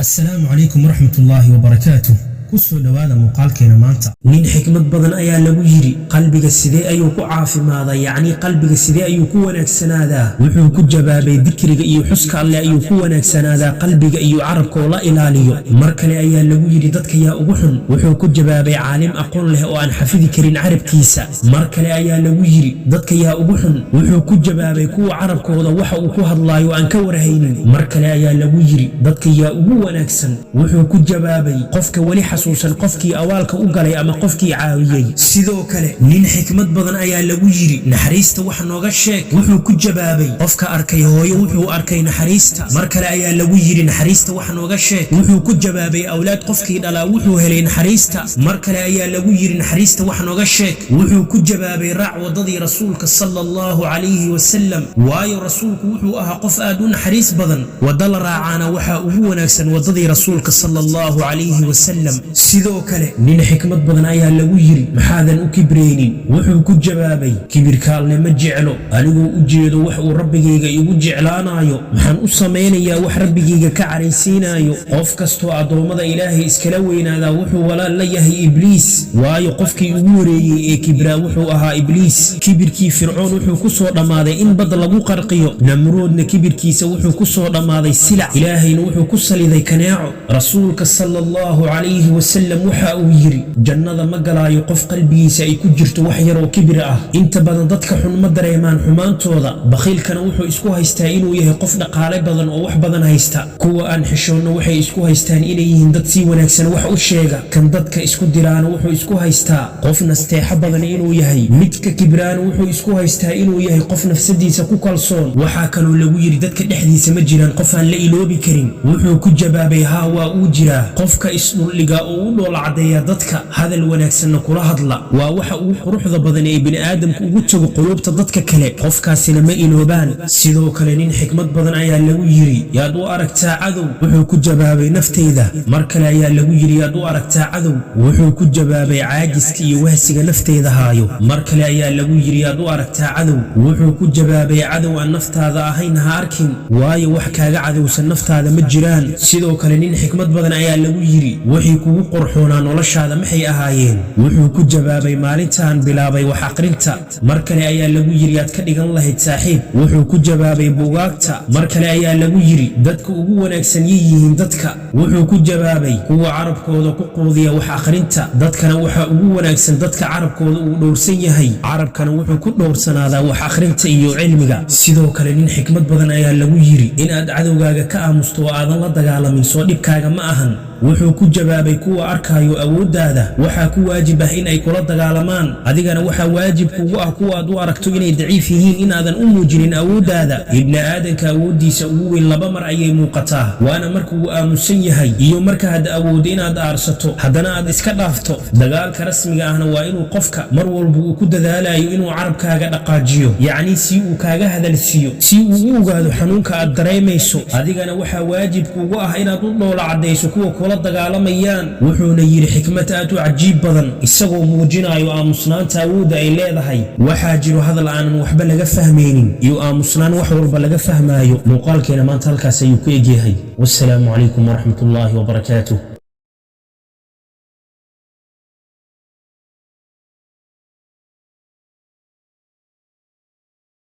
Asalaamu calaykum waraxmatullaahi wabarakaatuh. Ku soo dhowaada muuqaalkeena maanta. Nin xikmad badan ayaa lagu yidhi: "Qalbiga sidee ayuu ku caafimaadaa? Yacnii, qalbiga sidee ayuu ku wanaagsanaadaa?" Wuxuu ku jawaabay: "Dikriga iyo xuska Alleh ayuu ku wanaagsanaadaa qalbiga iyo carabka oo la ilaaliyo." Mar kale ayaa lagu yidhi: "Dadka yaa ugu xun?" Wuxuu ku jawaabay: "Caalim aqoon leh oo aan xafidi karin carabkiisa." Mar kale ayaa lagu yidhi: "Dadka yaa ugu xun?" Wuxuu ku jawaabay: "Kuwa carabkooda waxa uu ku hadlaayo aan ka warhaynin." Mar kale ayaa lagu yidhi: "Dadka yaa ugu wanaagsan?" Wuxuu ku jawaabay: "Qofka weli xasuusan qofkii awaalka u galay ama qofkii caawiyey." Sidoo kale nin xikmad badan ayaa lagu yidhi: "Naxariista wax nooga sheeg." Wuxuu ku jawaabay: "Qofka arkay hooyo wuxuu arkay naxariista." Mar kale ayaa lagu yidhi: "Naxariista wax nooga sheeg." Wuxuu ku jawaabay: "Awlaad qofkii dhalaa wuxuu helay naxariista." Mar kale ayaa lagu yidhi: "Naxariista wax nooga sheeg." Wuxuu ku jawaabay: "Raac waddadii Rasuulka sala Allahu calayhi wasalam, waayo Rasuulku wuxuu ahaa qof aad u naxariis badan. Waddo la raacaana waxaa ugu wanaagsan waddadii Rasuulka sala Allahu calayhi wasalam." Sidoo kale nin xikmad badan ayaa lagu yidhi: "Maxaadan u kibraynin?" Wuxuu ku jawaabay: "Kibirka Alle ma jeclo. Anigoo u jeedo wax uu Rabbigayga igu jeclaanayo, maxaan u samaynayaa wax Rabbigayga ka caraysiinayo?" Qof kastoo addoommada Ilaahay iskala weynaadaa wuxuu walaal la yahay Ibliis, waayo qofkii ugu horeeyey ee kibraa wuxuu ahaa Ibliis. Kibirkii Fircoon wuxuu ku soo dhammaaday in bad lagu qarqiyo. Namruudna kibirkiisa wuxuu ku soo dhammaaday silac, Ilaahayna wuxuu ku saliday kaneeco. Rasuulka sala Allahu calayhi wasalam waxa uu yidhi: "Jannada ma galaayo qof qalbigiisa ay ku jirto wax yaroo kibir ah." Inta badan dadka xun ma dareemaan xumaantooda. Bakhiilkana wuxuu isku haystaa inuu yahay qof dhaqaale badan oo wax badan haysta. Kuwa aan xishoonna waxay isku haystaan inay yihiin dad si wanaagsan wax u sheega. Kan dadka isku diraana wuxuu isku haystaa qof nasteexo badan inuu yahay. Midka kibraana wuxuu isku haystaa inuu yahay qof nafsadiisa ku kalsoon. Waxaa kaloo lagu yidhi: "Dadka dhexdiisa ma jiraan qof aan la iloobi karin?" Wuxuu ku jawaabay: "Haa, waa uu jiraa, qofka isdhuldhiga oo u dhoola caddeeya dadka, hadal wanaagsanna kula hadla. Waa waxa ugu quruxda badan ee bini'aadamku ugu tago quluubta dadka kale, qofkaasina ma iloobaan." Sidoo kale nin xikmad badan ayaa lagu yidhi: "Yaad u aragtaa cadow?" Wuxuu ku jawaabay: "Naftayda." Mar kale ayaa lagu yidhi: "Yaad u aragtaa cadow?" Wuxuu ku jawaabay: "Caajiska iyo wahsiga nafteyda haayo." Mar kale ayaa lagu yidhi: "Yaad u aragtaa cadow?" Wuxuu ku jawaabay: "Cadow aan naftaada ahayn ha arkin, waayo wax kaaga cadowsan naftaada ma jiraan." Sidoo kale nin xikmad badan ayaa lagu yidhi: "Wixii kugu qorxoonaa noloshaada maxay ahaayeen?" Wuxuu ku jawaabay: "Maalintaan bilaabay wax aqrinta." Mar kale ayaa lagu yidhi: "Yaad ka dhigan lahayd saaxiib?" Wuxuu ku jawaabay: "Buugaagta." Mar kale ayaa lagu yidhi: "Dadka ugu wanaagsan yihiin dadka?" Wuxuu ku jawaabay: "Kuwa carabkooda ku quudiya wax akhrinta. Dadkana waxaa ugu wanaagsan dadka carabkooda uu dhowrsan yahay, carabkana wuxuu ku dhowrsanaadaa wax akhrinta iyo cilmiga." Sidoo kale nin xikmad badan ayaa lagu yidhi: "Inaad cadowgaaga ka aamusto oo aadan la dagaalamin soo dhibkaaga ma ahan?" Wuxuu ku jawaabay: "Kuwa arkaayo awooddaada waxaa ku waajib ah in ay kula dagaalamaan. Adigana waxaa waajib kugu ah kuwa aad u aragto inay daciif yihiin inaadan u muujinin awooddaada." Ibni aadanka awooddiisa ugu weyn laba mar ayay muuqataa, waana marka uu aamusan yahay iyo markaad awooddo inaad aarsato, haddana aad iska dhaafto. Dagaalka rasmiga ahna waa inuu qofka mar walba uu ku dadaalayo inuu carabkaaga dhaqaajiyo, yacnii si uu kaaga hadalsiiyo, si uu u ogaado xanuunka aad dareemayso. Adigana waxaa waajib kugu ah inaad u dhoola caddayso kuwa kula dagaalamayaan. Wuxuuna yidhi xikmad aad u cajiib badan, isagoo muujinayo aamusnaanta awoodda ay leedahay: "Waxaa jiro hadal aanan waxba laga fahmaynin iyo aamusnaan wax walba laga fahmaayo." Muuqaalkeena maanta halkaas ayuu ku egyahay. Wassalaamu calaykum waraxmatullaahi wabarakaatuh.